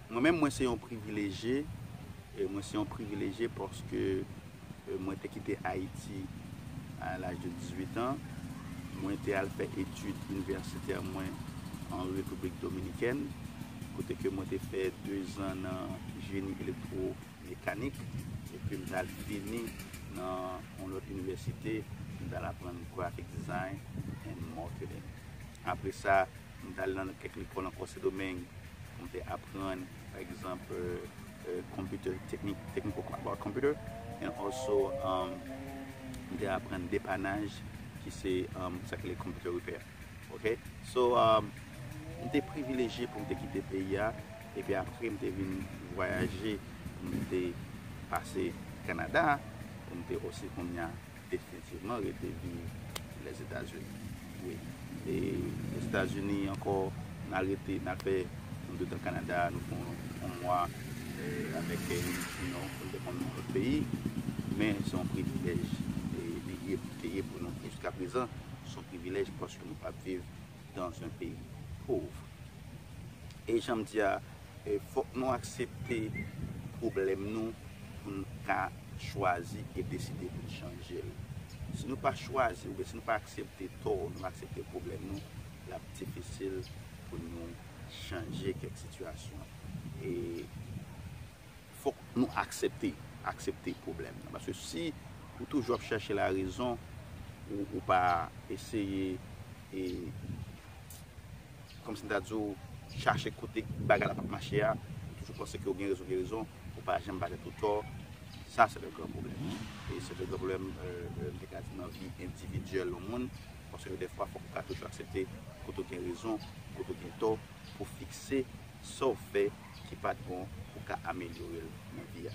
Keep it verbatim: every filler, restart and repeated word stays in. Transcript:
Mwen menm, mwen se yon privilejye, e mwen se yon privilejye paske, e, mwen te kite Ayiti a laj de dizuit an. Mwen te al fè etid inivèsitè mwen an Repiblik Dominikèn, kote ke mwen te fè dezan nan jeni elektwomekanik, epi m t al fini nan yon lòt inivèsite, m t al aprann graphic design and marketing. Apre sa, m t al nan kèk lekòl ankò Sendomeng, pou m te aprann, pa egzanp, euh, euh, computer, technique, technical about computer, and also, um, m te aprann depanaj, ki se, um, sa ki le computer repair. Ok? So, um, m te privilejye pou m te kite peyi a, epi apre m te vin vwayaje, pou m te pase Kanada, pou m te osi kounye a definitivman rete viv Lèzetazini. Wi. E Lèzetazini ankò, n a rete, n a fè, nou te nan Kanada, nou fè yon, yon mwa, e, avèk, e, you know, nou te konn yon lòt peyi, men se yon privilèj, e, li ye, te ye pou nou. Jiska prezan, se yon privilèj paske nou p ap viv dans un pays pauvre. E jan m di a, e, fòk nou aksepte pwoblèm nou pou n ka chwazi e deside pou n chanje l. Si nou pa chwazi oubyen si nou pa aksepte tò nou, aksepte pwoblèm nou, l ap difisil pou nou chanje kèk sitiyasyon. E fòk nou aksepte, aksepte pwoblèm nan. Paske si ou toujou ap chèche larezon, ou, ou pa eseye, e, kòmsi m ta di w, chache kote bagay la p ap mache a, ou toujou panse ke w gen rezon, gen rezon, ou pa janm pa tèt ou tò, sa se le gran pwoblèm. E se le gran pwoblèm, euh, euh, m te ka di nan vi endividyèl yon moun, paske dèfwa fòk ou ka toujou aksepte kote w gen rezon, kote w gen tò, pou fikse sa w fè ki pa t bon pou w ka amelyore l nan vi a.